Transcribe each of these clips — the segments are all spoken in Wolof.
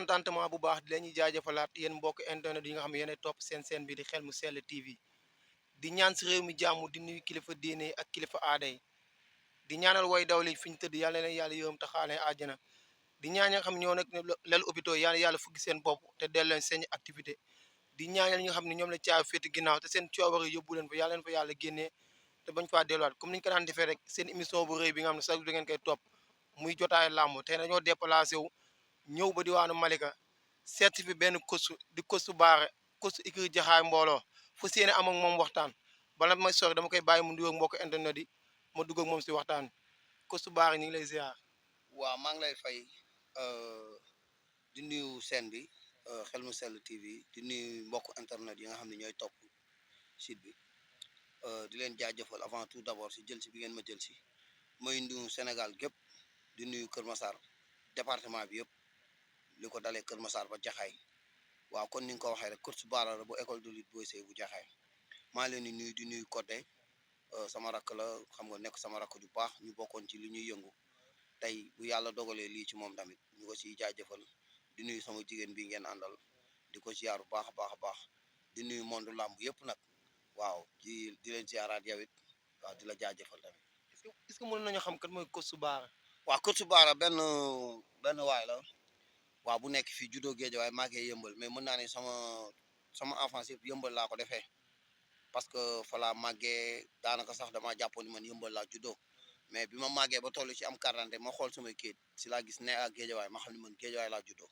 contentement bu baax di leen ñuy jaajëfalaat yéen mbokk internet yi nga xam ne yéen topp seen seen bi di Xel Mu Sell TV di ñaan si réew mi jàmm di nuyu kilifa diine ak kilifa aada yi di ñaanal way dawli fi ñu tëdd yàlla leen yàlla yërëm te xaale àjjana di ñaan ñi nga xam ne ñoo nekk lal hôpitaux yàlla yàlla fugg seen bopp te dellu leen seen activité di ñaanal ñi nga xam ne ñoom la caabi féete ginnaaw te seen coobare yóbbu leen fa yàlla leen fa yàlla génnee te bañ faa delluwaat comme niñ ko daan defee rek seen émission bu rëy bi nga xam ne sax du ngeen koy topp muy jotaay làmb te dañoo déplacé wu ñëw ba diwaanu Malika seeti fi benn kostu di kostu baare kostu ikri jaxaay mbooloo fu séene am ak moom waxtaan bala may sori dama koy bàyyi mu nuyoo ak mbokk internet yi ma dugg ak moom si waxtaan kostu baare ñu ngi lay ziar. waaw maa ngi lay fay di nuyu seen bi Xel Mu Sell TV di nuyu mbokk internet yi nga xam ne ñooy topp site bi di leen jaajëfal avant tout d'abord si jël si bi ngeen ma jël si may nuyu Sénégal gépp di nuyu Kër Massar département bi yëpp li ko dalee Kër Massar ba Jaxaay waaw kon ni nga ko waxee rek coach Bara la bu école de lutte Boy Seye bu Jaxaay maa leen di nuyu Codé sama rakk la xam nga nekk sama rakk ju baax ñu bokkoon ci li ñuy yëngu tey bu yàlla dogalee lii ci moom tamit ñu ko siy jaajëfal di nuyu sama jigéen bi ngeen àndal di ko ziar bu baax a baax a baax di nuyu monde làmb yëpp nag waaw di leen ziaraat yow it waaw di la jaajëfal tamit. est-ce que mën nañu xam kat mooy kostu baare. waaw coach Bara benn waay la waaw bu nekk fii juddoo géej waaye màggee yëmbal mais mën naa ne sama enfance yëpp yëmbal laa ko defee parce que fa laa màggee daanaka sax damaa jàppoon ni man yëmbal laa juddoo mais bi ma màggee ba toll ci am quarante ma xool samay kayit si laa gis ne ak géejawaay ma xam ne man géejawaay laa juddoo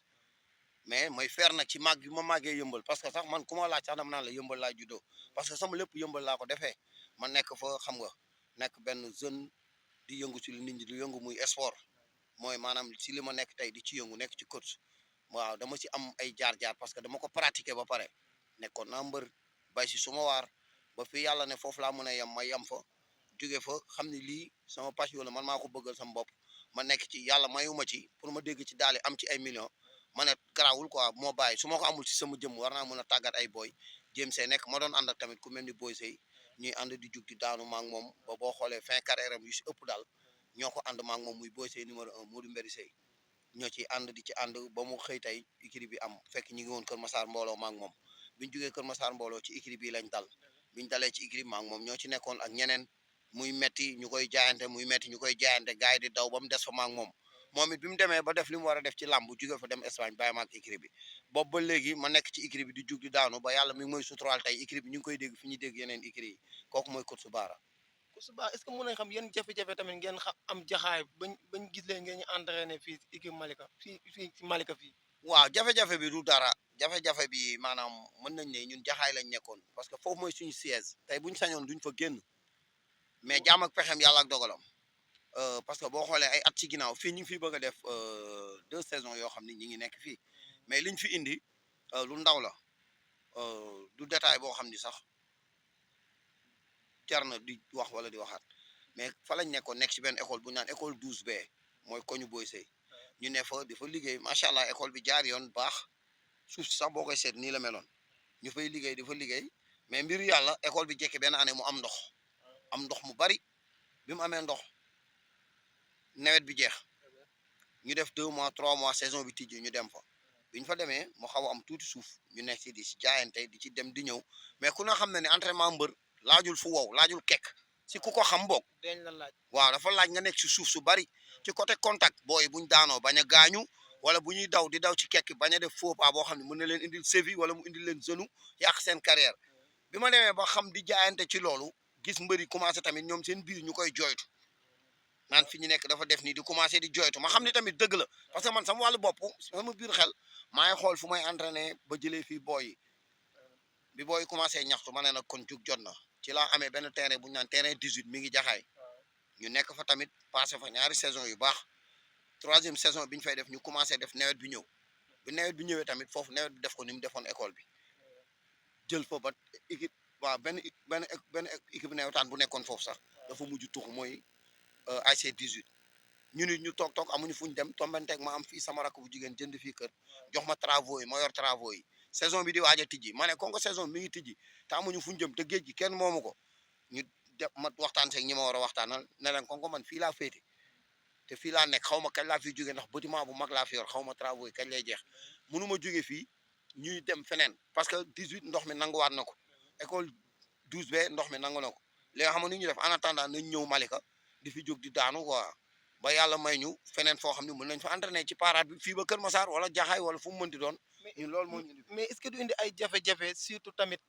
mais mooy feer nag ci màgg bi ma màggee yëmbal parce que sax man ku ma laaj sax dama naan la yëmbal laa juddoo parce que sama lépp yëmbal laa ko defee ma nekk fa xam nga nekk benn jeune di yëngu ci li nit ñi di yëngu muy sport mooy maanaam si li ma nekk tey di ci yëngu nekk ci coach waaw dama ci am ay jaar-jaar parce que dama ko pratiquer ba pare nekkoon naa mbër bay si suma waar ba fi yàlla ne foofu laa mën a yem ma yem fa jóge fa xam ne lii sama passion la man maa ko bëggal sama bopp ma nekk ci yàlla mayuma ci pour ma dégg ci daali am ci ay millions ma ne garaawul quoi moo bàyyi su ma ko amul ci sama jëmm war naa mën a tàggat ay boy jéem see nekk ma doon ànd ak tamit ku mel ni Boy Seye ñuy ànd di jug di daanu maak moom ba boo xoolee fin carrière am yu si ëpp daal ñoo ko ànd maak moom muy Boy Seye numéro 1 Modou Mbéri Seye ñoo ci ànd di ci ànd ba mu xëy tey écurie bi am fekk ñi ngi woon Kër Massar mbooloo maak moom biñu jógee Kër Massar mbooloo ci écurie bi lañ dal biñu dalee ci écurie maak moom ñoo ci nekkoon ak ñeneen muy metti ñu koy jaayante muy metti ñu koy jaayante gars yi di daw ba mu des fa maak moom it bi mu demee ba def li mu war a def ci làmb jóge fa dem Espagne bàyyi maak écurie bi boobu ba léegi ma nekk ci écurie bi di jug di daanu ba yàlla mi ngi mooy suturaal tey écurie bi ñu ngi koy dégg fi ñuy dégg yeneen écurie yi kooku mooy coach Bara. kostu baare est-ce que mën nañu xam yéen jafe-jafe tamit ngeen am jaxaay bañ gis leen ngeen ñu entraîné fii équipe Malika fii ci Malika fii. waaw jafe-jafe bi du dara jafe-jafe bi maanaam mën nañ ne ñun jaxaay lañ nekkoon parce que foofu mooy suñu siège tey buñ sañoon duñ fa génn mais jaam ak pexem yàlla ak dogalam parce que boo xoolee ay at ci ginnaaw fii ñu ngi fi bëgg a def 2 saisons yoo xam ne ñi ngi nekk fii mais liñ fi indi lu ndaw la du détail boo xam ni sax jar na di wax wala di waxaat mais fa lañ nekkoon nekk ci benn école bu ñu naan école 12B mooy koñu Boy Seye ñu ne fa di fa liggéey macha allah école bi jaar yoon baax suuf si sax boo koy seet nii la meloon ñu fay liggéey di fa liggéey mais mbiru yàlla école bi jekki benn année mu am ndox mu bari bi mu amee ndox nawet bi jeex ñu def 2 mois 3 mois saison bi tijji ñu dem fa bi ñu fa demee mu xaw a am tuuti suuf ñu nekk ci di si jaayante di ci dem di ñëw mais ku na xam ne ne entraînement mbër laajul fu wow laajul kekk si ku ko xam boog dañ la laaj. waaw dafa laaj nga nekk si suuf su bari ci côté contact booy buñ daanoo bañ a gaañu wala bu ñuy daw di daw ci kekk bañ a def faux pas boo xam ne mën na leen indil sévi wala mu indil leen genou yàq seen carrière bi ma demee ba xam di jaayante ci loolu gis mbëri commencé tamit ñoom seen biir ñu koy jooytu naan fi ñu nekk dafa def nii di commencé di jooytu ma xam ne tamit dëgg la parce que man sama wàllu bopp sama biir xel maa ngi xool fu may entraîné ba jëlee fii booy yi bi booy commencé ñaxtu ma ne nag kon jug jot na ci laa amee benn terrain bu ñu naan terrain 18 mi ngi jaxaay ñu nekk fa tamit passé fa ñaari saison yu baax 3e saison bi ñu fay def ñu commencé def nawet bi ñëw bi nawet bi ñëwee tamit foofu nawet bi def ko ni mu defoon école bi jël fa ba équipe waaw benn équipe nawetaan bu nekkoon foofu sax dafa mujj tuxu mooy AC 18 ñu nit ñu toog amuñu fu ñu dem tombanteeg ma am fii sama rakk bu jigéen jënd fii kër jox ma travaux yi ma yor travaux yi saison bi di waaj a tijji ma ne kon ko saison mi ngi tijji te amuñu fu ñu jëm te géej gi kenn moomu ko ñu def ma waxtaan seeg ñi ma war a waxtaanal ne leen kon ko man fii laa féete te fii laa nekk xaw ma kañ laa fi jóge ndax bâtiment bu mag laa fi yor xaw ma travaux yi kañ lay jeex mënuma jóge fii ñuy dem feneen parce que 18 ndox mi nanguwaat na ko école 12B ndox mi nangu na ko léegi xam nga ni ñu def en attendant nañ ñëw Malika di fi jóg di daanu quoi ba yàlla may ñu feneen foo xam ne mën nañ fa entraîner ci parade bi fii ba Kër Massar wala Jaxaay wala fu mu mënti doon ñun loolu moo ñu indi. mais est-ce que du indi ay jafe-jafe surtout tamit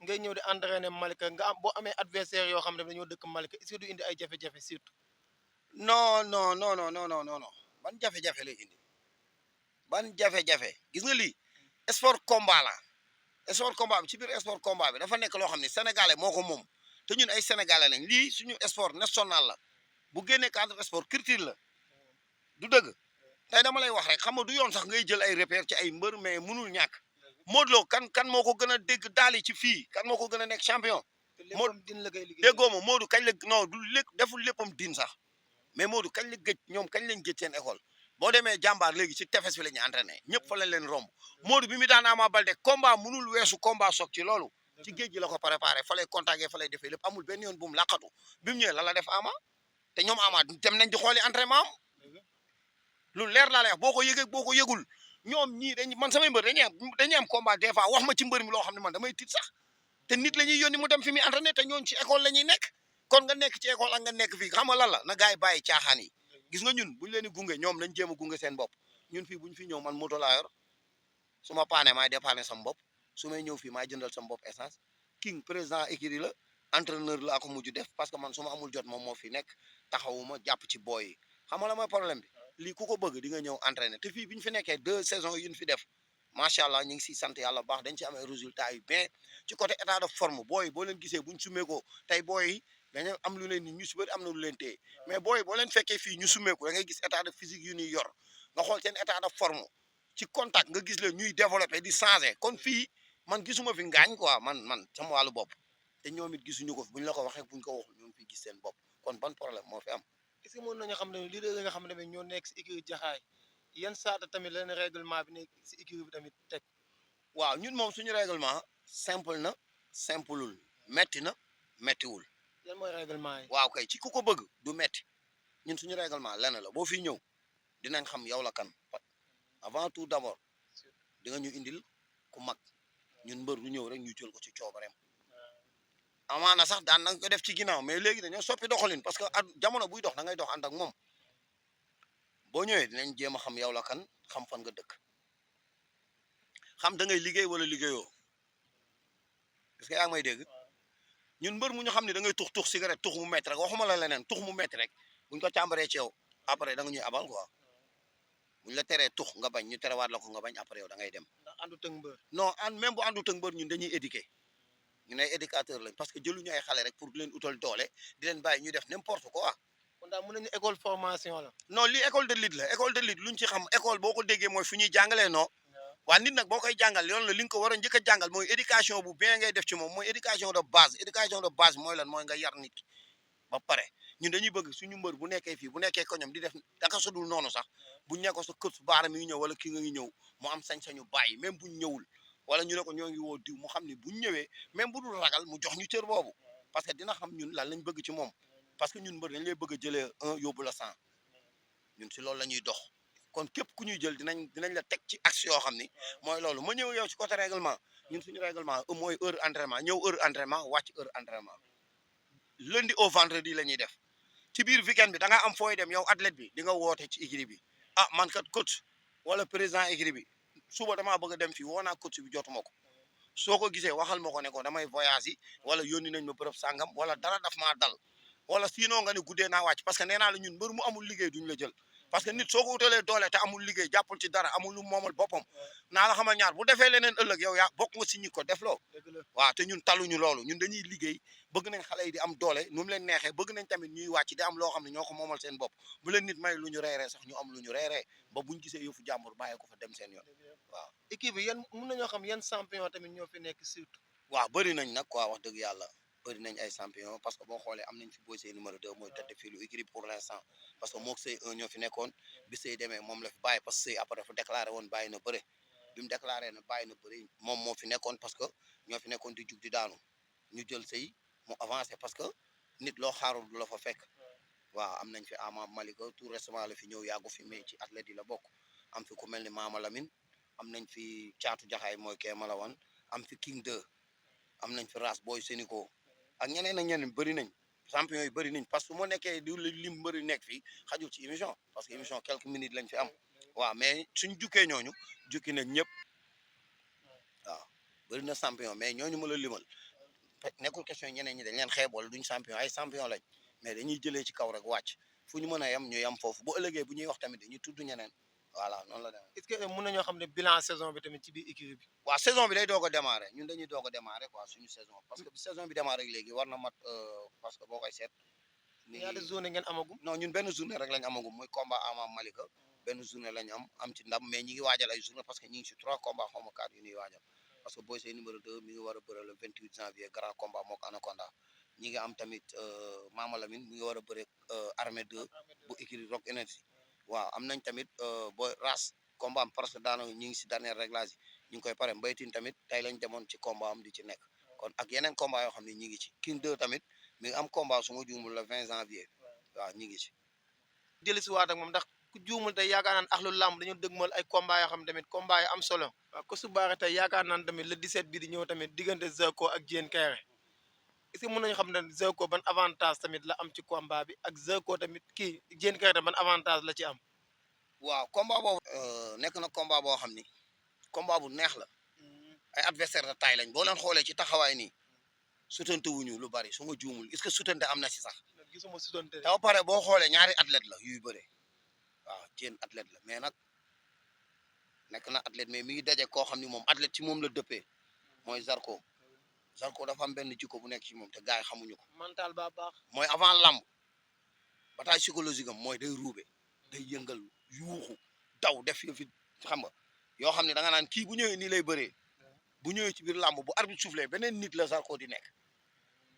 ngay ñëw di entraîner Malika nga am boo amee adversaire yoo xam ne dañoo dëkk Malika est-ce que du indi ay jafe-jafe surtout. non non non non non non non ban jafe-jafe lay indi ban jafe-jafe gis nga lii sport combat la sport combat bi ci biir sport combat bi dafa nekk loo xam ne sénégalais moo ko moom te ñun ay sénégalais lañ lii suñu sport national la bu génnee cadre sport culture la du dëgg tey dama lay wax rek xam nga du yoon sax ngay jël ay repère ci ay mbër mais mënul ñàkk Modou Lo kan moo ko gën a dégg daali ci fii kan moo ko gën a nekk champion. Modou din la koy liggéey déggoo ma Modou kañ la non du lépp deful léppam din sax mais Modou kañ la gëj ñoom kañ lañ gëj seen école boo demee jàmbaar léegi ci tefes fi la ñuy entraîné ñëpp fa lañ leen romb Modou bi mu daan Ama Baldé combat mënul weesu combat soog ci loolu ci géej gi la ko préparé fa lay contacté fa lay defee lépp amul benn yoon bu mu laqatu bi mu ñëwee la def Ama te ñoom Ama dem nañ di xooli entraînement am lu leer laa lay wax boo ko yëgee boo ko yëgul ñoom ñii dañuy man samay mbër dañuy am combat des fois wax ma ci mbër mi loo xam ne man damay tiit sax te nit la ñuy yónni mu dem fi muy entraîné te ñooñu ci école la ñuy nekk kon nga nekk ci école ak nga nekk fii xam nga lan la na gars yi bàyyi caaxaan yi gis nga ñun buñu leen di gunge ñoom nañ jéem a gunge seen bopp ñun fii buñu fi ñëw man moto laa yor su ma paane maay dépanner sama bopp su may ñëw fii maay jëndal sama bopp essence king président écurie la entraîneur laa ko mujj def parce que man su ma amul jot moom moo fi nekk taxawuma jàpp ci booy yi xam nga la mooy problème bi lii ku ko bëgg di nga ñëw entraîner te fii bi ñu fi nekkee 2 saisons yu ñu fi def macha allah ñu ngi siy sant yàlla baax dañ ci am ay résultats yu bien ci côté état de forme booy boo leen gisee buñ summeekoo tey booy yi dañu am lu leen ni ñu si bëri am na lu leen téye mais booy boo leen fekkee fii ñu summeeku da ngay gis état de physique yu ñuy yor nga xool seen état de forme ci contact nga gis leen ñuy développé di changé kon fii man gisuma fi ngaañ quoi man sama wàllu bopp te ñoom it gisuñu ko fi buñ la ko waxee buñ ko waxul ñoom fi gis seen bopp kon ban problème moo fi am. est-ce que mën nañu xam ne leader yi nga xam ne ñoo nekk si écurie Jaxaay yan saata tamit leen règlement bi nekk si écurie bi tamit teg. waaw ñun moom suñu règlement simple na simpleul metti na mettiwul. yan mooy règlement yi. waaw kay ci ku ko bëgg du metti ñun suñu règlement lenn la boo fi ñëw dinañ xam yow la kan avant tout d'abord di nga ñu indil ku mag ñun mbër du ñëw rek ñu jël ko ci coobareem amaana sax daan nañ ko def ci ginnaaw mais léegi dañoo soppi doxalin parce que jamono buy dox da ngay dox ànd ak moom boo ñëwee dinañ jéem a xam yow la kan xam fan nga dëkk xam da ngay liggéey wala liggéeyoo est-ce que yaa ngi may dégg ñun mbër mu ñu xam ne da ngay tux cigarette tux mu métti rek waxuma la leneen tux mu métti rek buñ ko càmbaree ci yow après da nga ñuy abal quoi buñ la teree tux nga bañ ñu terewaat la ko nga bañ après yow da ngay dem. ndax àndu tëng mbër. non même bu àndu tëng mbër ñun dañuy éduquer ñu ne éducateur lañ parce que jëluñu ay xale rek pour di leen utal doole di leen bàyyi ñuy def n'importe quoi. kon daal mën nañu école formation la. non lii école de lutte la école de lutte luñ ci xam école boo ko déggee mooy fu ñuy jàngalee non. waa nit nag boo koy jàngal yoon la li nga ko war a njëkk a jàngal mooy éducation bu bien ngay def ci moom mooy éducation de base mooy lan mooy nga yar nit ki ba pare ñun dañuy bëgg suñu mbër bu nekkee fii bu nekkee ko ñoom di def daka sudul noonu sax buñ ne ko sa kër su baara mi ngi ñëw wala kii nga ngi ñëw mu am sañ-sañu bàyyi même buñ ñëwul wala ñu ne ko ñoo ngi woo diw mu xam ne buñ ñëwee même bu dul ragal mu jox ñu cër boobu parce que dina xam ñun lan lañ bëgg ci moom parce que ñun mbër dañ lay bëgg a jëlee 1 yóbbu la 100 ñun si loolu la ñuy dox kon képp ku ñuy jël dinañ la teg ci axe yoo xam ni mooy loolu ma ñëw yow ci côté règlement ñun suñu règlement mooy heure entraînement ñëw heure entraînement wàcc heure entraînement lundi au vendredi la ñuy def ci biir weekend bi da nga am fooy dem yow athlète bi di nga woote ci écurie bi ah man kat coach wala président écurie bi suba damaa bëgg a dem fii woo naa coach bi jotuma ko soo ko gisee waxal ma ko ne ko damay voyage yi wala yónni nañ ma bërëb sàngam wala dara daf maa dal wala sinon nga ne guddee naa wàcc parce que nee naa la ñun mbër mu amul liggéey duñ la jël parce que nit soo ko utalee doole te amul liggéey jàppul ci dara amul lu moomal boppam naa la xamal ñaar bu defee leneen ëllëg yow yaa bokk nga si ñi ko def loo waaw te ñun taluñu loolu ñun dañuy liggéey bëgg nañ xale yi di am doole nu mu leen neexee bëgg nañ tamit ñuy wàcc di am loo xam ne ñoo ko moomal seen bopp bu leen nit may lu ñu reeree sax ñu am lu ñu reeree ba buñ gisee yëfu jàmbur bàyyi ko fa dem seen yoon waaw équipe bi yan mën nañoo xam yan champion tamit ñoo fi nekk surtout waaw bëri nañ nag quoi wax dëgg yàlla bëri nañ ay champion parce que boo xoolee am nañ fi Boy Seye numéro 2 mooy tëdd fii lu équipe pour l'instant parce que mook Seye 1 ñoo fi nekkoon bi Seye demee moom la fi bàyyi parce que Seye après dafa déclaré woon bàyyi na bëre bi mu déclaré na bàyyi na bëre moom moo fi nekkoon parce que ñoo fi nekkoon di jug di daanu ñu jël Seye mu avancé parce que nit loo xaarul du la fa fekk waaw am nañ fi Ama Malika tout récemment la fi ñëw yàggu fi mais ci athlète yi la bokk am fi ku mel ni Mama Lamine am nañ fi Caatu Jaxaay mooy kee ma la wan am fi King 2 am nañ fi Ras Boy Sénico ak ñeneen ak ñeneen bëri nañ champion yi bëri nañ parce que moo nekkee di lim mbëri nekk fii xajul ci émission parce que émission quelques minutes lañ fi am waaw mais suñ jukkee ñooñu jukki nañ ñëpp waaw bëri na champion mais ñooñu ma la limal nekkul question ñeneen ñi dañ leen xeebool duñ champion ay champion lañ mais dañuy jëlee ci kaw rek wàcc fu ñu mën a yem ñu yem foofu bu ëllëgee bu ñuy wax tamit dañuy tudd ñeneen voilà noonu la demee. est-ce que mën nañoo xam ne bilan saison bi tamit ci biir équipe bi. waaw saison bi day doog a démarrer ñun dañuy doog a démarrer quoi suñu saison parce que bi saison bi démarrer léegi war na mat parce que boo koy seet. ñaata journée ngeen amagum. non ñun benn journée rek lañ amagum muy combat Ama Malika benn journée lañ am ci ndam mais ñi ngi waajal ay journée parce que ñi ngi si 3 combats xaw ma 4 yu ñuy waajal parce que Boy Seye numéro 2 mi ngi war a bëre le 28 janvier grand combat mook Anaconda ñi ngi am tamit Mama Lamine mi ngi war a bëre armée 2 bu écurie Rock Énergie waaw am nañ tamit Boy Ras combat am parce que daanaka ñi ngi si dernier réglage yi ñu ngi koy pare mbaytin tamit tey lañ demoon ci combat am di ci nekk kon ak yeneen combat yoo xam ne ñi ngi ci King 2 tamit mi ngi am combat su ma juumul le 20 janvier waaw ñi ngi ci jëli si waat ak moom ndax ku juumul tey yaakaar naan axlu làmb dañu dëgmal ay combat yoo xam tamit combat yu am solo waaw ko su baaxee tey yaakaar naan tamit le 17 bi di ñëw tamit diggante Zarko ak Diène Kairé est-ce que mën nañu xam ne Zarko ban avantage tamit la am ci combat bi ak Zarko tamit kii Diène Kairé ban avantage la ci am. waaw combat boobu nekk na combat boo xam ni combat bu neex la ay adversaire de taille lañ boo leen xoolee ci taxawaay nii sutante wuñu lu bari su ma juumul est-ce que sutante am na ci sax gisuma sutante te ba pare boo xoolee ñaari athlète la yuy bëre waaw Diène athlète la mais nag nekk na athlète mais mi ngi daje koo xam ni moom athlète ci moom la dëppee mooy Zarko dafa am benn jikko bu nekk ci moom te gars yi xamuñu ko mental ba baax mooy avant lamb bataille psychologique am mooy day ruube day yëngal yuuxu daw def yo fi xam nga yoo xam ne da nga naan kii bu ñëwee nii lay bëree bu ñëwee ci biir lamb bu arbitre soufflé beneen nit la Zarko di nekk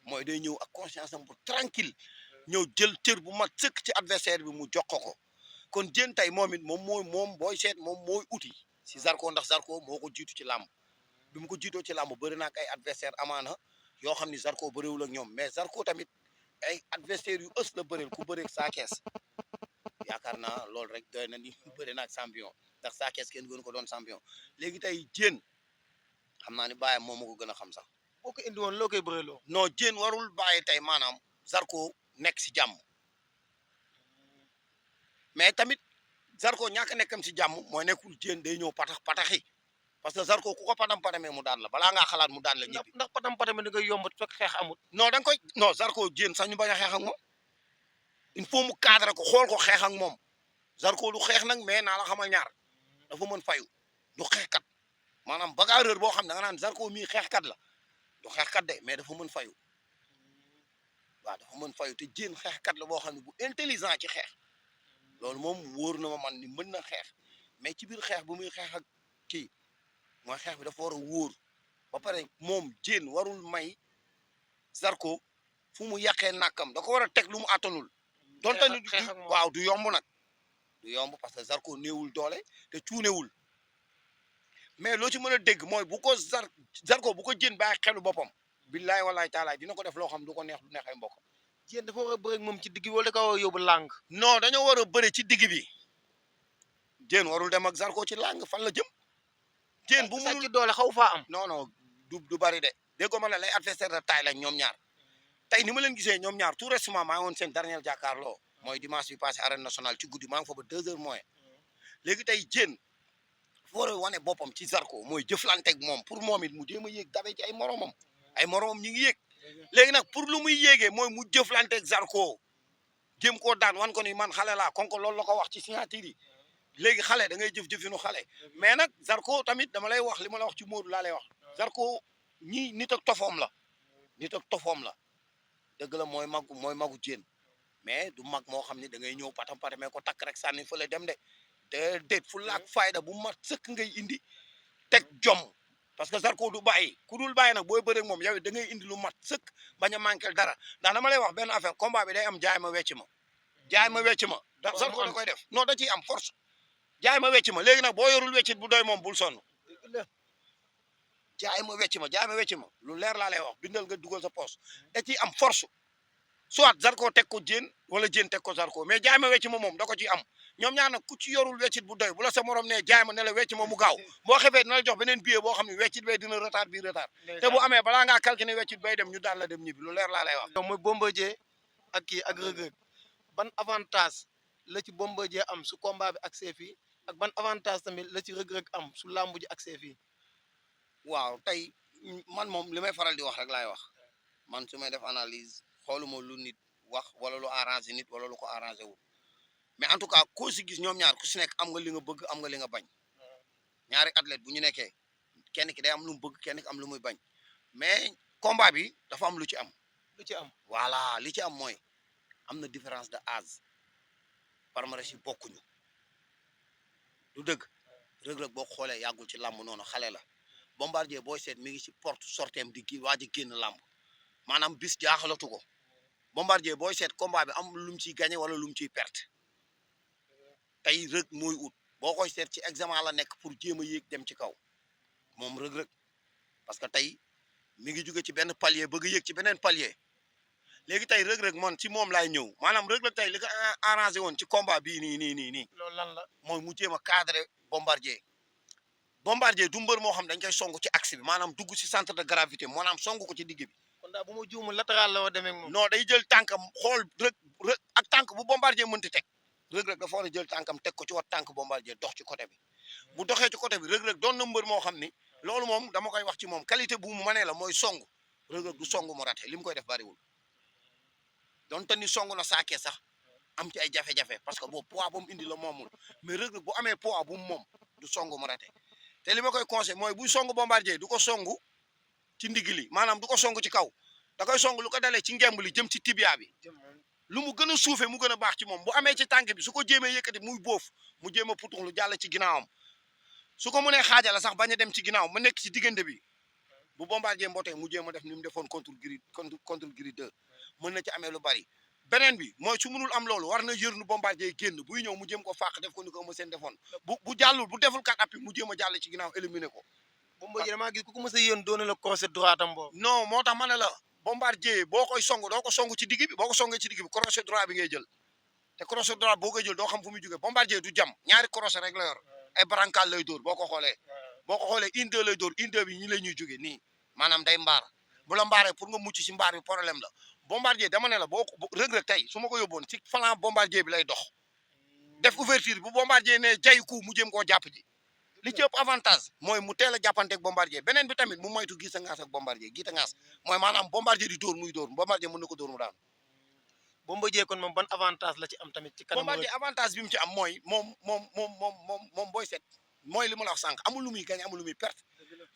mooy day ñëw ak conscience am bu tranquille ñëw jël cër bu mat sëkk ci adversaire bi mu jox ko kon Diène tey moom it moom booy seet moom mooy uti si Zarko ndax Zarko moo ko jiitu ci làmb bi mu ko jiitoo ci làmb bëri na ak ay adversaire amaana yoo xam ni Zarko bëriwul ak ñoom mais Zarko tamit ay adversaire yu ës la bëreel ku bëreeg Sa Thiès yaakaar naa loolu rek doy na ni bëri na ak champion ndax Sa Thiès kenn gënu ko doon champion léegi tey Diène xam naa ni bàyyam moom moo ko gën a xam sax boo ko indi woon loo koy bëreloo non Diène warul bàyyi tey maanaam Zarko nekk si jàmm mais tamit Zarko ñàkk nekkam si jàmm mooy nekkul Diène day ñëw pataxi parce que Zarko ku ko patamee mu daan la balaa ngaa xalaat mu daan la ñibbi ndax patamee da ngay yomb fekk xeex amut non da nga koy non Zarko Diène sax ñu bañ a xeex ak moom il faut mu cadre ko xool ko xeex ak moom Zarko du xeex nag mais naa la xamal ñaar dafa mën fayu du xeexkat maanaam bagarreur boo xam ne da nga naan Zarko mii xeexkat la du xeexkat de mais dafa mën fayu waaw dafa mën fayu te Diène xeexkat la boo xam ne bu intelligent ci xeex loolu moom wóor na ma man ni mën na xeex mais ci biir xeex bu muy xeex ak kii mooy xeex bi dafa war a wóor ba pare moom Diène warul may Zarko fu mu yàqee nàkkam da ko war a teg lu mu attanul donte ni waaw du yomb nag du yomb parce que Zarko néewul doole te cuunewul mais loo ci mën a dégg mooy bu ko Zarko bu ko Diène bàyyi xelu boppam billaay wallaay taalaay dina ko def loo xam du ko neex du neex ay mbokk Diène dafa war a bëre ak moom ci digg bi wala da ko war a yóbbu làng non dañoo war a bëre ci digg bi Diène warul dem ak Zarko ci làng fan la jëm Diène bu munul ci doole xaw faa am non du bari de déggoo ma la lay adversaire de taille lañ ñoom ñaar tey ni ma leen gisee ñoom ñaar tout récemment maa ngi woon seen dernier jàkkaarloo mooy dimanche bi passé arène nationale ci guddi maa ngi fa ba 2 heures moins léegi tey Diène dafa war a wane boppam ci Zarko mooy jëflanteeg moom pour moom it mu jéem a yéeg dabe ci ay moromam ñi ngi yéeg léegi nag pour lu muy yéegee mooy mu jëflanteeg Zarko jéem koo daan wan ko ni man xale laa kon ko loolu la ko wax ci signature yi léegi xale da ngay jëf-jëfinu xale mais nag Zarko tamit dama lay wax li ma la wax ci Modou laa lay wax Zarko ñi nit ak tofoom la dëgg la mooy magu Diène mais du mag moo xam ne da ngay ñëw patamee ko takk rek sànni fële dem de déet fu laak fayda bu mat sëkk ngay indi teg jom parce que Zarko du bàyyi ku dul bàyyi nag booy bëre ak moom yow da ngay indi lu mat sëkk bañ a manqué dara ndax dama lay wax benn affaire combat bi day am jaay ma wecc ma ndax Zarko da koy def non da ciy am force jaay ma wecc ma léegi nag boo yorul weccit bu doy moom bul sonn jaay ma wecc ma lu leer laa lay wax bindal nga dugal sa poche da ciy am force soit Zarko teg ko Diène wala Diène teg ko Zarko mais jaay ma wecc ma moom da ko ciy am ñoom ñaar nag ku ci yorul weccit bu doy bu la sa morom ne jaay ma ne la wecc ma mu gaaw boo xefee dina la jox beneen billet boo xam ne weccit bay dina retard bi retard te bu amee balaa ngaa calculer weccit bay dem ñu daan la dem ñibbi lu leer laa lay wax. mooy Bombardier ak kii ak Reug Reug ban avantage la ci Bombardier am su combat bi ak fii ak ban avantage tamit la ci Reug Reug am su làmb ji ak fii. waaw tey man moom li may faral di wax rek laay wax man su may def analyse xooluma lu nit wax wala lu arrangé nit wala lu ko arrangé wul mais en tout cas koo si gis ñoom ñaar ku si nekk am nga li nga bëgg am nga li nga bañ ñaari athlète bu ñu nekkee kenn ki day am lu mu bëgg kenn ki am lu muy bañ mais combat bi dafa am lu ci am. lu ci am voilà li ci am mooy am na différence de âge palmarès yi bokkuñu du dëgg Reug Reug boo xoolee yàggul ci làmb noonu xale la Bombardier booy seet mi ngi ci porte sorteem di gi waa ji génn làmb maanaam bis jaaxalatu ko Bombardier booy seet combat bi am lu mu ciy gagné wala lu mu ciy perte tey Reug mooy ut boo koy seet ci examen la nekk pour jéem a yéeg dem ci kaw moom Reug Reug parce que tey mi ngi jóge ci benn palier bëgg yéeg ci beneen palier léegi tey Reug Reug man ci moom laay ñëw maanaam Reug Reug tey li ko arrangé woon ci combat bii nii loolu lan la mooy mu jéem a cadré Bombardier du mbër moo xam dañ koy song ci axe bi maanaam dugg ci centre de gravité maanaam song ko ci digg bi. kon daal bu ma juumul latéral la wa demee ak moom. non day jël tànkam xool Reug ak tànk bu Bombardier mënti teg Reug Reug dafa war a jël tànkam teg ko ci wat tànk Bombardier dox ci côté bi bu doxee ci côté bi Reug Reug doon na mbër moo xam ni loolu moom dama koy wax ci moom qualité bu mu mënee la mooy song Reug Reug du song mu raté li mu koy def bariwul donte ni song na saakee sax am ci ay jafe-jafe parce que boobu poids ba mu indi la moomul mais Reug Reug bu amee poids bu mu moom du song mu raté te li ma koy conseil mooy buy song Bombardier du ko song ci ndigli maanaam du ko song ci kaw da koy song lu ko dalee ci ngemb li jëm ci tibia bi lu mu gën a suufee mu gën a baax ci moom bu amee ci tànk bi su ko jéemee yëkkati muy boof mu jéem a putuxlu jàll ci ginnaawam su ko mënee xaajala sax bañ a dem ci ginnaaw ma nekk ci diggante bi bu Bombardier mbotee mu jéem a def ni mu defoon contre Gris 2 mën na ci amee lu bari beneen bi mooy su mënul am loolu war na yërnu Bombardier génn buy ñëw mu jéem ko fàq def ko ni ko Eumeu Sène defoon bu jàllul bu deful kat appi mu jéem a jàll ci ginnaaw éliminer ko. Bombardier damaa gis ku ko mës a yéen doon la crochet droit am boobu. non moo tax ma ne la Bombardier boo koy song doo ko song ci digg bi boo ko songee ci digg bi crochet droit bi ngay jël te crochet droit boo koy jël doo xam fu muy jógee Bombardier du jam ñaari crochet rek la yor ay brancal lay dóor boo ko xoolee une deux lay dóor une deux bi ñi lay ñuy jógee nii maanaam day mbaar bu la mbaaree pour nga mucc ci mbaar bi problème la Bombardier dama ne la boo ko Reug Reug tey su ma ko yóbboon ci flanc Bombardier bi lay dox def ouverture bu Bombardier ne jay ku mu jëm koo jàpp ji li ci ëpp avantage mooy mu teel a jàppanteeg Bombardier beneen bi tamit mu moytu gis a ngaas ak Bombardier giita ngaas mooy maanaam Bombardier di dóor muy dóor Bombardier mën na ko dóor mu daanu. Bombardier kon moom ban avantage la ci am tamit ci kanam Bombardier avantage bi mu ci am mooy moom booy set mooy li ma la wax sànq amul lu muy gagné amul lu muy perte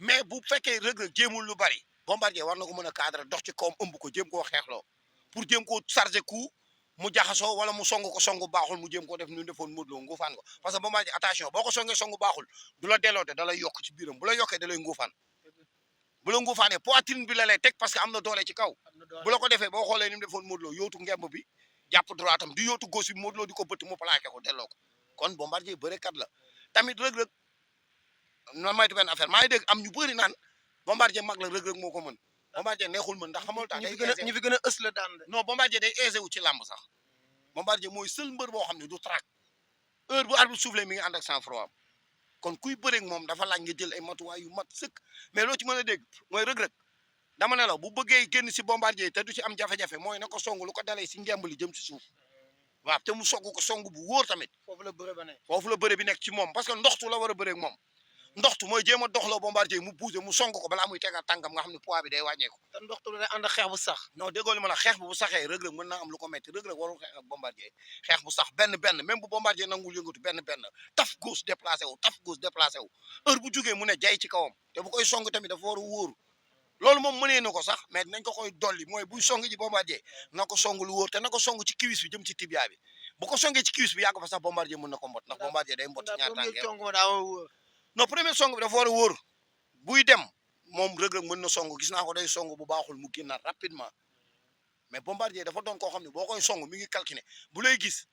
mais bu fekkee Reug Reug jéemul lu bari Bombardier war na ko mën a cadre dox ci kawam ëmb ko jéem koo xeexloo pour jéem koo charger coup mu jaxasoo wala mu song ko songu baaxul mu jéem koo def nu defoon Modou Lo nguufaan ko parce que Bombardier attention boo ko songee songu baaxul du la delloo te da lay yokk ci biiram bu la yokkee da lay nguufaan bu la nguufaanee poitrine bi la lay teg parce que am na doole ci kaw bu la ko defee boo xoolee ni mu defoon Modou Lo yóotu ngemb bi jàpp droitam di yóotu gauche bi Modou Lo di ko bëtt mu plaqué ko delloo ko kon Bombardier bërekat la tamit Reug Reug noonu maytu benn affaire maa ngi dégg am ñu bëri naan Bombardier mag la Reug Reug moo ko mën Bombardier neexul mën ndax xamul tax ñu fi gën a ës la daan de non Bombardier day aisé wu ci làmb sax Bombardier mooy seul mbër boo xam ne du track heure bu arbitre soufflé mi ngi ànd ak sang-froid am kon kuy bëreeg moom dafa laaj nga jël ay matuwaay yu mat sëkk mais loo ci mën a dégg mooy Reug Reug dama ne la bu bëggee génn si Bombardier te du ci am jafe-jafe mooy na ko song lu ko dalee si ngemb li jëm si suuf waaw te mu song ko song bu wóor tamit foofu la bëre ba ne foofu la bëre bi nekk ci moom parce que ndoxtu la war a bëreeg moom ndoxtu mooy jéem a doxloo Bombardier mu bougé mu song ko balaa muy tegaat tànkam nga xam ne poids bi day wàññeeku te ndoxtu la day ànd ak xeex bu sax non déggoo li ma la xeex bu saxee Reug Reug mën naa am lu ko metti Reug Reug warul xeex ak Bombardier xeex bu sax benn même bu Bombardier nangul yëngatu benn taf gauche déplacé wu heure bu jógee mu ne jay ci kawam te bu koy song tamit dafa war a wóoru loolu moom mënee na ko sax mais nañ ko koy dolli mooy buy song ji Bombardier na ko song lu wóor te na ko song ci kiwis bi jëm ci tibia bi bu ko songee ci kiwis bi yàgg fa sax Bombardier mën na ko mbot ndax Bombardier day mbot ci ñaar tànk non premier song bi dafa war a wóor buy dem moom Reug Reug mën na song gis naa ko day song bu baaxul mu génnaat rapidement mais Bombardier dafa doon koo xam ne boo koy song mi ngi calculé bu lay gis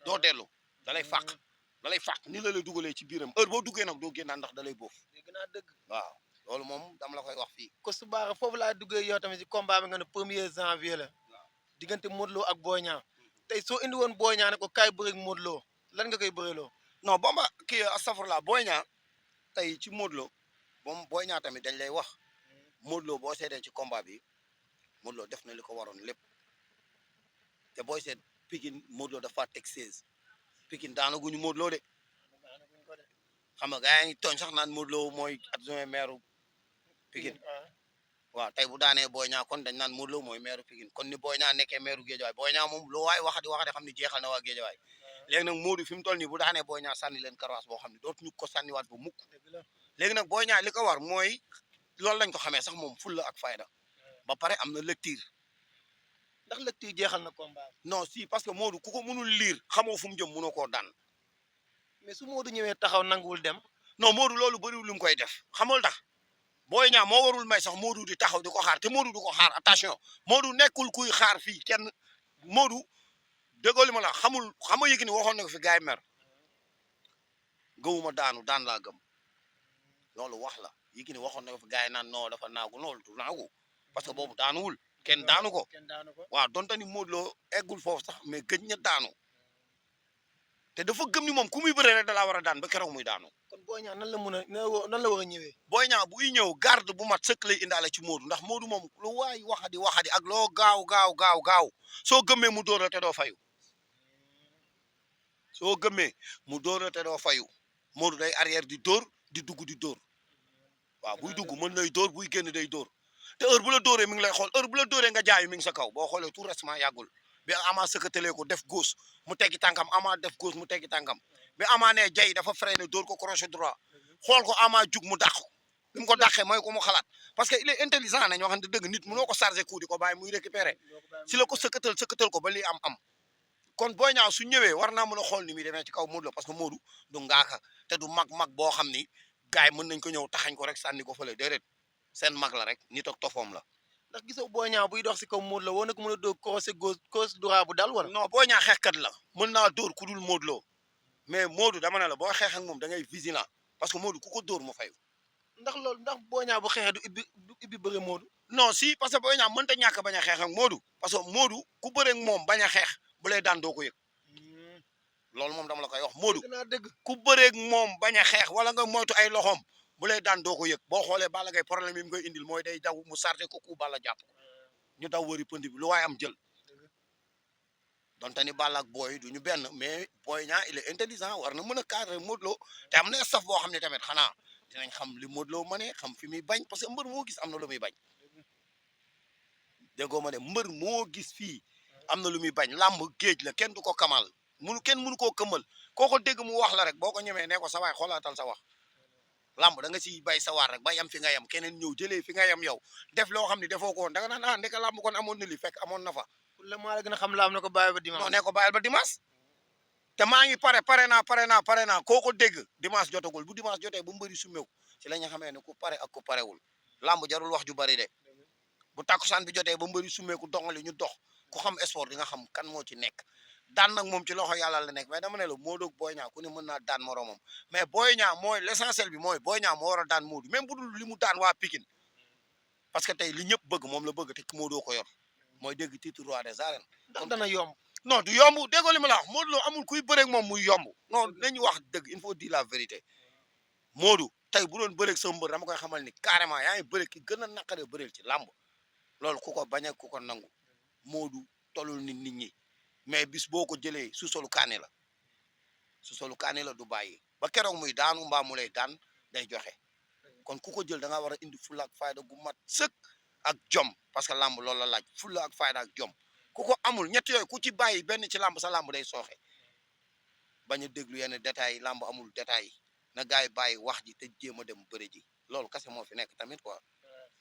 doo dellu da lay fàq ni la lay dugalee ci biiram heure boo duggee nag doo génnaat ndax da lay boof waaw loolu moom dama la koy wax fii ko su baax foofu laa duggee yow tamit ci combat bi nga ne 1er janvier la diggante Modou Lo ak Boy Niang tey soo indi woon Boy Niang ne ko kaay bëreeg Modou Lo lan nga koy bëreloo. non bomba kii astafurlah Boy Niang tey ci Modou Lo moom Boy Niang tamit dañ lay wax Modou Lo boo seetee ci combat bi Modou Lo def na li ko waroon lépp te booy seet Pikine Modou Lo dafa teg 16 Pikine daanaguñu Modou Lo de xam nga gars yaa ngi tooñ sax naan Modou Lo mooy adjoint maire Pikine waaw tey bu daanee Boy Niang kon dañ naan Modou Lo mooy maire Pikine kon ni Boy Niang nekkee maire Guédiawaye Boy Niang moom loo waay waxati xam ni jeexal na waa Guédiawaye léegi nag Modou fi mu toll nii bu daanee Boy Niang sànni leen karawaas boo xam ne dootuñu ko sànniwaat ba mukk léegi nag Boy Niang li ko war mooy loolu lañ ko xamee sax moom fulla ak fayda ba pare am na lecture ndax lecture jeexal na combat non si parce que Modou ku ko mënul liir xamoo fu mu jëm mënoo koo daan mais su Modou ñëwee taxaw nanguwul dem non Modou loolu bëriwul lu mu koy def xamul tax Boy Niang moo warul may sax Modou di taxaw di ko xaar te Modou du ko xaar attention Modou nekkul kuy xaar fii kenn Modou déggoo li ma la xam nga Yékini waxoon na ko fi gars yi mer gëwuma daan laa gëm loolu wax la Yékini waxoon na ko fi gars yi naan non dafa naagu loolu du naagu parce que boobu daanuwul kenn daanu ko waaw donte ni Modou Lo eggul foofu sax mais gëj na daanu te dafa gëm ni moom ku muy bëree rek da laa war a daan ba keroog muy daanu. kon Boy Niang nan la mën a nan la war a ñëwee. Boy Niang buy ñëw garde bu mat sëkk lay indaale ci Modou ndax Modou moom lu waay waxadi ak loo gaaw soo gëmmee mu dóor la te doo fayu soo gëmmee mu dóor la te doo fayu Modou day arrière di dóor di dugg di dóor waaw buy dugg mën nay dóor buy génn day dóor te heure bu la dóoree mi ngi lay xool heure bu la dóoree nga jaayu mi ngi sa kaw boo xoolee tout récemment yàggul bi Ama sëkkatalee ko def gauche mu teggi tànkam Ama def gauche mu teggi tànkam bi Ama ne jay dafa freiné dóor ko crochet droit xool ko Ama jug mu dàq ko bi mu ko dàqee mooy ko mu xalaat parce que il est intelligent nañoo xam ne dëgg nit mënoo ko chargé coup di ko bàyyi muy récupérer si la ko sëkkatal ko ba lii am kon Boy Niang su ñëwee war naa mën a xool ni muy demee ci kaw Modou Lo parce que Modou du ngaaka te du mag boo xam ni gars yi mën nañ ko ñëw taxañ ko rek sànni ko fële déedéet seen mag la rek nit ak tofoom la. ndax gisoo Boy Niang buy dox si kaw Modou Lo woon na ko mën a dóor crochet gauche crochet droit bu dal wala. non Boy Niang xeexkat la mën naa dóor ku dul Modou Lo mais Modou dama ne la boo xeex ak moom da ngay vigilant parce que Modou ku ko dóor mu fayu. ndax Boy Niang bu xeexee du ibbi bëre Modou. non si parce que Boy Niang mënta ñàkk bañ a xeex ak Modou parce que Modou ku bëreeg moom bañ a xeex bu lay daan doo ko yëg loolu moom dama la koy wax Modou ku bëreeg moom bañ a xeex wala nga moytu ay loxoom bu lay daan doo ko yëg boo xoolee Balla Gaye problème yi mu koy indil mooy day daw mu sarté ko ku Balla jàpp ko ñu daw wëri pënd bi lu waaye am jël donte ni Balla ak Boy du ñu benn mais Boy Niang il est intelligent war na mën a cadrer Modou Lo te am na staff boo xam ne tamit xanaa dinañ xam li Modou Lo mënee xam fi muy bañ parce que mbër moo gis am na lu muy bañ déggoo ma ne mbër moo gis fii am na lu muy bañ làmb géej la kenn du ko kamal kenn mënu koo këmmal koo ko dégg mu wax la rek boo ko ñemee ne ko sa waay xoolaatal sa wax làmb da nga siy bay sa waar rek ba yam fi nga yam keneen ñëw jëlee fi nga yam yow def loo xam ne defoo ko woon da nga naan ndeka làmb kon amoon na li fekk amoon na fa. la maa la gën a xam làmb na ko bàyyi ba dimanche. non ne ko bàyyil ba dimanche te maa ngi pare naa koo ko dégg dimanche jotagul bu dimanche jotee bu mbëri sumeeku ci la ñu xamee ne ku pare ak ku parewul làmb jarul wax ju bari de bu takkusaan bi jotee ba mbëri sumeeku doxali ñu dox ku xam sport di nga xam kan moo ci nekk daan nag moom ci loxo yàlla la nekk mais dama ne la Modou ak Boy Niang ku ne mën naa daan moromam mais Boy Niang mooy l'essentiel bi mooy Boy Niang moo war a daan Modou même bu dul li mu daan waa Pikine parce que tey li ñëpp bëgg moom la bëgg te Modou ko yor mooy dégg titre roi des arènes. ndax dana yomb. non du yomb déggoo li ma la wax Modou Lo amul kuy bëreeg moom muy yomb non nañu wax dëgg il faut dire la vérité Modou tey bu doon bëreeg sa mbër dama koy xamal ni carrément yaa ngi bëreeg ki gën a naqaree bëreel ci làmb loolu ku ko bañ a ku ko nangu Modou tolul nit ñi mais bis boo ko jëlee su solu kaane la du bàyyi ba keroog muy daanu mbaa mu lay daan day joxe kon ku ko jël da nga war a indi fulla ak fayda gu mat sëkk ak jom parce que làmb loolu la laaj fulla ak fayda ak jom ku ko amul ñett yooyu ku ci bàyyi benn ci làmb sa làmb day sooxe bañ a déglu yenn détails yi làmb amul détails yi na gars yi bàyyi wax ji te jéem a dem bëre ji loolu kese moo fi nekk tamit quoi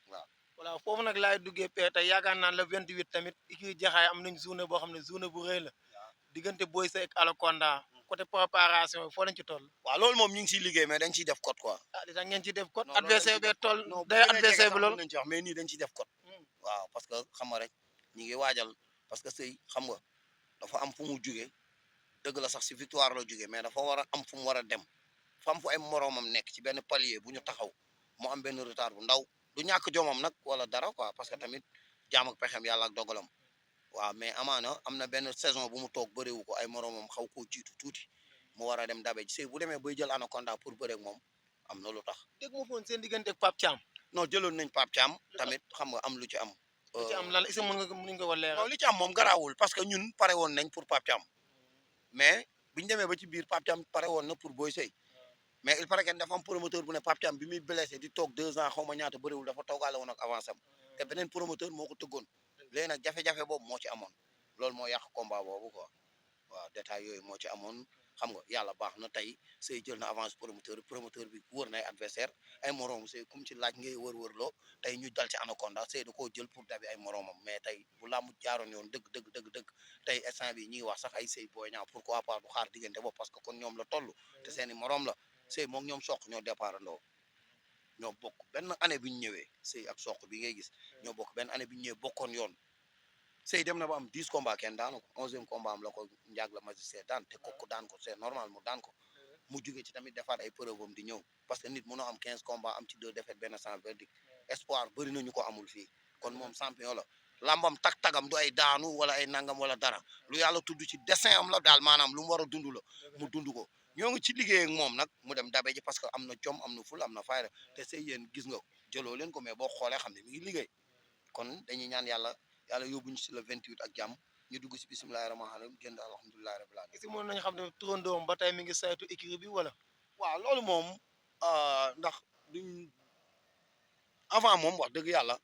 waaw. voilà foofu nag laay duggee pee tey yaakaar naa le 28 tamit ikii jaxaay am nañ journée boo xam ne journée bu rëy la diggante Boy Seye ak Anaconda côté préparation foo lañ ci toll. waaw loolu moom ñu ngi siy liggéey mais dañ ciy def code quoi. ah di tax ngeen ciy def code. adversaire bee toll non day adversaire bi lool nañ ci wax mais nii dañ ciy def code. waaw parce que xam nga rek ñi ngi waajal parce que sëy xam nga dafa am fu mu jugee dëgg la sax si victoire la jugee mais dafa war a am fu mu war a dem fa am fu ay moroomam nekk ci benn palier bu ñu taxaw mu am benn retard bu ndaw du ñàkk jomam nag wala dara quoi parce que tamit jaam ak pexem yàlla ak dogalam waaw mais amaana am na benn saison bu mu toog bëriwu ko ay moromam xaw koo jiitu tuuti mu war a dem dabe ji sëy bu demee bay jël anaconda pour bëre ak moom am na lu tax. dégg ma foon seen diggante ak Pape Thiam. non jëloon nañ Pape Thiam tamit xam nga am lu ci am. lu ci am lan est-ce que mën nga ko leeral. non li ci am moom garaawul parce que ñun pare woon nañ pour Pape Thiam mais biñu demee ba ci biir Pape Thiam pare woon na pour Boy Sey mais il paraît que dafa am promoteur bu ne Pape Thiam bi muy blessé di toog 2 ans xaw ma ñaata bëriwul dafa toogaale woon ak avance am te beneen promoteur moo ko tëggoon léegi nag jafe-jafe boobu moo ci amoon loolu moo yàq combat boobu quoi waaw détail yooyu moo ci amoon xam nga yàlla baax na tey Sey jël na avance promoteur bi wër nay adversaire ay moroom Sey comme ci laaj ngay wër loo tey ñu dal ci anaconda Sey da koo jël pour dabi ay moroomam mais tey bu làmb jaaroon yoon dëgg tey instant bi ñi ngi wax sax ay Sey Boy Niang pourquoi pas du xaar diggante boobu parce que kon ñoom la toll te seeni moroom la Sey moom ñoom soq ñoo départ andoo ñoo bokk benn année bi ñu ñëwee Sey ak soq bi ngay gis ñoo bokk benn année bi ñu ñëwee bokkoon yoon Sey dem na ba am 10 combats kenn daanu ko 11e combat am la ko njaag la magistrat daan te kooku daan ko c'est normal mu daan ko mu jugee ci tamit defaat ay preuve am di ñëw parce que nit mënoo am 15 combats am ci 2 défaites benn sans verdict espoir bëri nañu ko amul fii kon moom champion la lambam tag-tagam du ay daanu wala ay nangam wala dara lu yàlla tudd ci dessin am la daal maanaam lu mu war a dund la mu dund ko ñoo ngi ci liggéey ak moom nag mu dem dabe ji parce que am na jom am na ful am na fayda te Sey yéen gis nga jëloo leen ko mais boo xoolee xam ne mi ngi liggéey kon dañuy ñaan yàlla yóbbuñu si le 28 ak jàmm ñu dugg si bisimilahi rahmaani rahim génn alhamdulilahi rabbil alamin. est-ce que mën nañu xam ne turandoom ba tey mi ngi saytu écurie bi wala. waaw loolu moom ndax duñ avant moom wax dëgg yàlla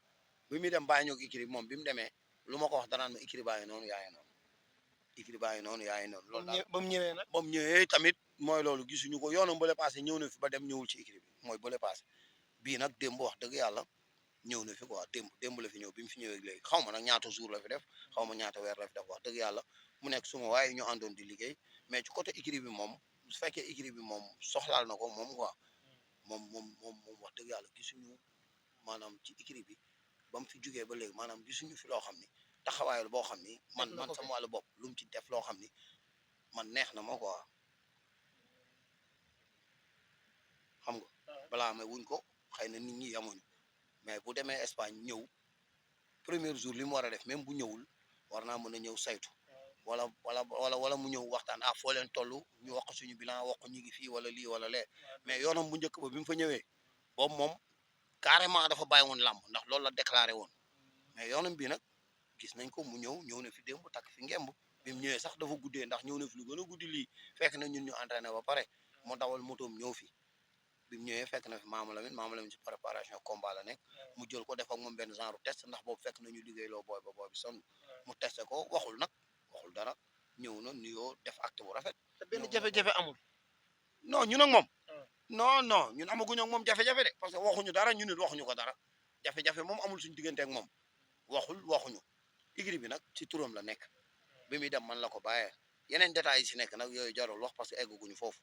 bi muy dem bàyyi ñoo ko écurie bi moom bi mu demee lu ma ko wax danaan ma écurie baa ngi noonu yaay noonu écurie baa ngi noonu yaay noonu. loolu daal ba mu ñëwee nag. ba mu ñëwee tamit mooy loolu gisuñu ko yoonam bële passé ñëw na fi ba dem ñëwul ci écurie bi mooy bële passé bii nag démb wax dëgg yàlla. ñëw na fi quoi démb la fi ñëw bi mu fi ñëwee léegi xaw ma nag ñaata jour la fi def xaw ma ñaata weer la fi def wax dëgg yàlla mu nekk suma waaye ñu àndoon di liggéey mais ci côté écurie bi moom su fekkee écurie bi moom soxlaal na ko moom quoi moom wax dëgg yàlla gisuñu maanaam ci écurie bi ba mu fi jugee ba léegi maanaam gisuñu fi loo xam ni taxawaayal boo xam ni man sama wàllu bopp lu mu ci def loo xam ni man neex na ma quoi xam nga balaa may wuñ ko xëy na nit ñi yamuñu mais bu demee Espagne ñëw premier jour li mu war a def même bu ñëwul war naa mën a ñëw saytu wala mu ñëw waxtaan foo leen toll ñu wax suñu bilan wax ñu ngi fii wala lii wala lee mais yoonam bu njëkk ba bi mu fa ñëwee boobu moom carrément dafa bàyyi woon làmb ndax loolu la déclaré woon mais yoonam bi nag gis nañ ko mu ñëw na fi démb takk fi ngemb bi mu ñëwee sax dafa guddee ndax ñëw na fi lu gën a guddi lii fekk na ñun ñu entraîné ba pare mu dawal motoom ñëw fi bi mu ñëwee fekk na fi Maama Lamine ci préparation combat la nekk mu jël ko def ak moom benn genre test ndax boobu fekk na ñu liggéey loo booy ba booy bi sonn mu testé ko waxul dara ñëw na nuyoo def acte bu rafet. te benn jafe-jafe amul. non ñun ak moom. non ñun amaguñu ak moom jafe-jafe de parce que waxuñu dara ñun it waxuñu ko dara jafe-jafe moom amul suñu diggante ak moom waxuñu écurie bi nag ci turam la nekk bi muy dem man la ko bàyyee yeneen détails yi si nekk nag yooyu jarul wax parce que egguñu foofu.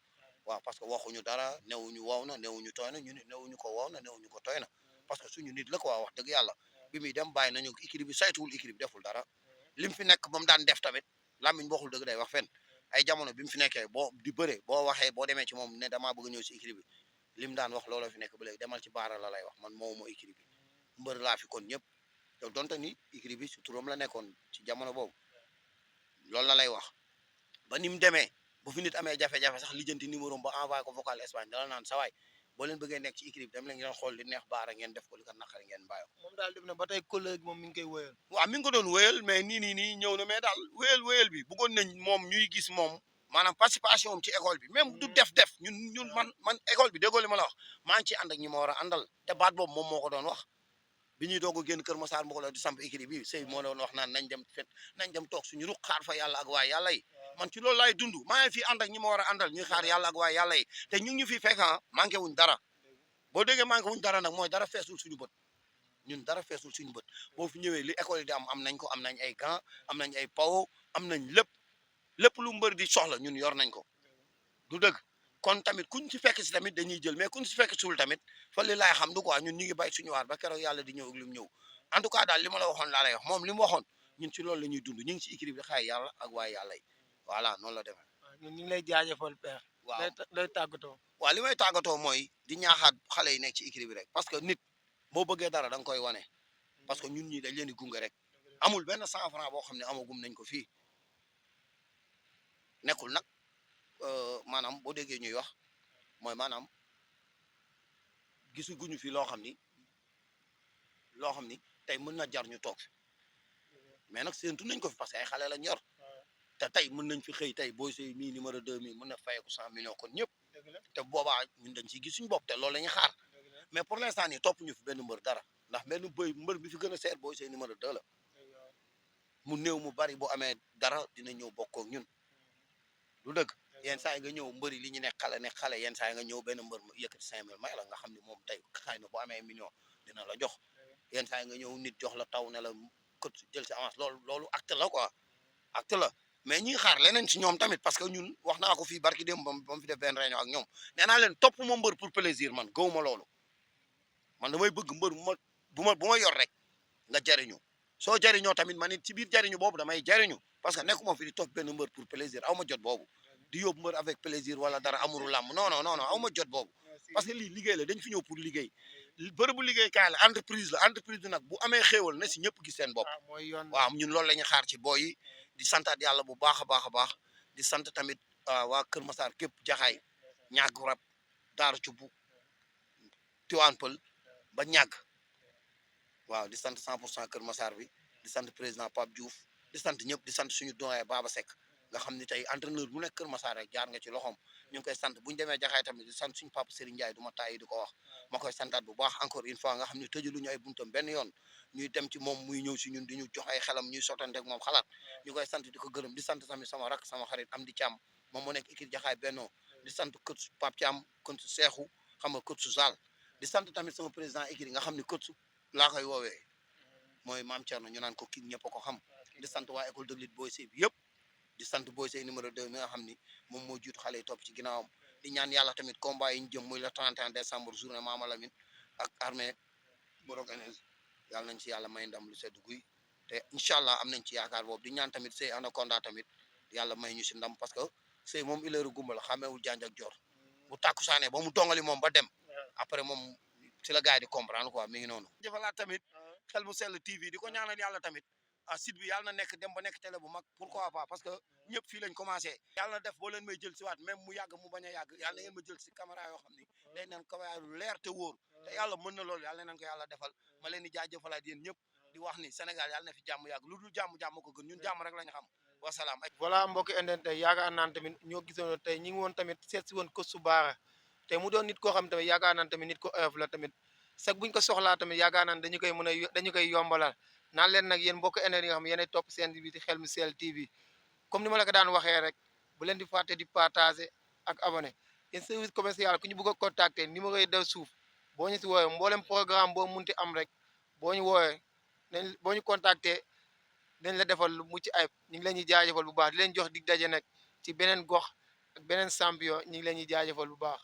waaw parce que waxuñu dara newuñu wow na newuñu tooy na ñu nit newuñu ko wow na newuñu ko tooy na parce que suñu nit la quoi wax dëgg yàlla bi muy dem bàyyi nañu écurie bi saytuwul écurie bi deful dara lim fi nekk ba mu daan def tamit làmmiñ waxul dëgg day wax fenn ay jamono bi mu fi nekkee boo di bëre boo waxee boo demee ci moom ne damaa bëgg a ñëw si écurie bi lim daan wax looloo fi nekk ba léegi demal ci baara la lay wax man moomu écurie bi mbër laa fi kon ñëpp te donte ni écurie bi su turam la nekkoon ci jamono boobu loolu la lay wax ba ni mu demee bu fi nit amee jafe-jafe sax lijjanti numéro ba envoyé ko vocal Espagne dala naan sawaay boo leen bëggee nekk ci équipe dem leen ngeen xool li neex baara ngeen def ko li ko naqari ngeen bàyyi ko. moom daal dem na ba tey collègue moom mi ngi koy wéyal. waaw mi ngi ko doon wéyal mais nii ñëw na mais daal wéyal bi bëggoon nañ moom ñuy gis moom maanaam participation am ci école bi même du def ñun man école bi déggoo li ma la wax maa ngi ci ànd ak ñi ma war a àndal te baat boobu moom moo ko doon wax bi ñuy doog a génn Kër Massar Mbooloo di samp équipe bi Sey moo doon wax naan nañ dem toog suñu ruq xaar fa yàlla ak waay yàlla yi man ci loolu laay dund maa ngi fi ànd ak ñi ma war a àndal ñuy xaar yàlla ak waay yàlla yi te ñu ngi ñu fi fekk manqué wuñ dara boo déggee manqué wuñ dara nag mooy dara feesul suñu bët ñun dara feesul suñu bët boo fi ñëwee li école yi di am nañ ko am nañ ay gants am nañ ay pawo am nañ lépp lu mbër di soxla ñun yor nañ ko du dëgg kon tamit kuñ ci fekk si tamit dañuy jël mais kuñ ci fekk suul tamit fa li laay xam du quoi ñun ñu ngi bay suñu waar ba keroog yàlla di ñëw ak li mu ñëw en tout cas daal li ma la waxoon laa lay wax moom li mu waxoon ñun ci loolu la ñuy dund ñu ngi ci équipe bi xaay yàlla ak waay yàlla yi voilà noonu la demee. ñun ñu ngi lay jaajëfal père. waaw lay tàggatoo. waaw li may tàggatoo mooy di ñaaxaat xale yi nekk ci équipe bi rek parce que nit boo bëggee dara da nga koy wane parce que ñun ñi dañ leen di gunge rek amul benn 100 francs boo xam ne amagum nañ ko fii nekkul nag maanaam boo déggee ñuy wax mooy maanaam gisuguñu fi loo xam ni tey mën na jar ñu toog fi mais nag séentu nañ ko fi parce que ay xale la ñor te tey mën nañ fi xëy tey Boy Seye mii numéro 2 mi mën na fayeeku 100 millions kon ñëpp te boobaa ñun dañ ciy gis suñu bopp te loolu la ñuy xaar mais pour l'instant nii topp ñu fi benn mbër dara ndax benn mbër bi fi gën a seer Boy Seye numéro 2 la mu néew mu bari boo amee dara dina ñëw bokk ak ñun lu dëgg yenn saa yi nga ñëw mbëri li ñu nekk xale yenn saa yi nga ñëw benn mbër mu yëkkati 5000 may la nga xam ne moom tey xëy na boo amee million dina la jox yenn saa yi nga ñëw nit jox la taw ne la kët jël si avance loolu acte la quoi acte la mais ñi xaar leneen si ñoom tamit parce que ñun wax naa ko fii barki dem ba mu fi def benn réunion ak ñoom nee naa leen topp ma mbër pour plaisir man gëwuma loolu man damay bëgg mbër bu ma yor rek nga jariñu soo jariñoo tamit man it ci biir jariñu boobu damay jariñu parce que nekkuma fi di topp benn mbër pour plaisir aw ma jot boobu di yóbbu mbër avec plaisir wala dara amuru làmb non aw ma jot boobu parce que lii liggéey la dañ fi ñëw pour liggéey bërëbu liggéey kaay la entreprise bi nag bu amee xéewal na si ñëpp gis seen bopp waaw ñun loolu la ñuy xaar ci booy yi di santaat yàlla bu baax a baax di sant tamit waa Kër Massar képp jaxaay ñàgg rab daaru cubu Tiwaan Pël ba ñàgg waaw di sant 100% Kër Massar bi di sant président Pape Diouf di sant ñëpp di sant suñu doyen Baba Seck nga xam ni tey entraîneur bu nekk Kër Massar rek jaar nga ci loxoom ñu ngi koy sant bu ñu demee jaxaay tamit di sant suñu papa Serigne Ndiaye du ma tàyyi di ko wax ma koy santaat bu baax encore une fois nga xam ne tëjaluñu ay buntam benn yoon ñuy dem ci moom muy ñëw si ñun di ñu jox ay xelam ñuy sottante ak moom xalaat ñu koy sant di ko gërëm di sant tamit sama rak sama xarit am di Thiam moom moo nekk équipe jaxaay bennoo di sant coach Pape Thiam coach Cheikhou xam nga coach Sall di sant tamit sama président équipe nga xam ne coach laa koy woowee mooy Mame Thierno ñu naan ko kii ñëpp a ko xam di sant waa école de lutte Boy Seye bi yëpp di sant Boy Seye numéro 2 mi nga xam ni moom moo jiitu xale yi topp ci ginnaawam di ñaan yàlla tamit combat yi ñu jëm muy le 31 décembre journée Mama Lamine ak armée bu organise yàlla nañ ci yàlla may ndam lu sedd guy te incha allah am nañ ci yaakaar boobu di ñaan tamit Seye Anaconda tamit yàlla may ñu si ndam parce que Seye moom ileeru gumba la xameewul janj ak jor bu tàkkusaane ba mu dongali moom ba dem après moom si la gars yi di comprendre quoi mi ngi noonu jëfalaat tamit xel mu sell TV di ko ñaanal yàlla tamit site bi yàlla na nekk dem ba nekk télé bu mag pourquoi pas parce que ñëpp fii lañ commencé yàlla na def boo leen may jël si waat même mu yàgg mu bañ a yàgg yàlla na ngeen ma jël si caméra yoo xam ni day neen caméra lu leer te wóor te yàlla mën na loolu yàlla nañ ko yàlla defal ma leen di jaajëfalaat yéen ñëpp di wax ni Sénégal yàlla na fi jàmm yàgg lu dul jàmm ko gën ñun jàmm rek lañ xam wasalaam voilà mbokki internet tey yaakaar naan tamit ñoo gisoon tey ñi ngi woon tamit seet si woon Coach Bara te mu doon nit koo xam tamit yaakaar naan tamit nit ko oyof la tamit sax buñ ko soxlaa tamit yaakaar naan dañu koy yombalal naan leen nag yéen mbokk internet yi nga xam yéenay topp seen bi di Xel mu Sell TV comme ni ma la ko daan waxee rek bu leen di fàtte di partager ak abonné yéen service commercial ku ñu bëgg a contacter numéro yi daw suuf boo ñu si woowee mboolem programme boo munti am rek boo ñu woowee boo ñu contacter dañ la defal lu mucc ayib ñu ngi leen ñuy jaajëfal bu baax di leen jox dig daje nag ci beneen gox ak beneen champion ñu ngi leen ñuy jaajëfal bu baax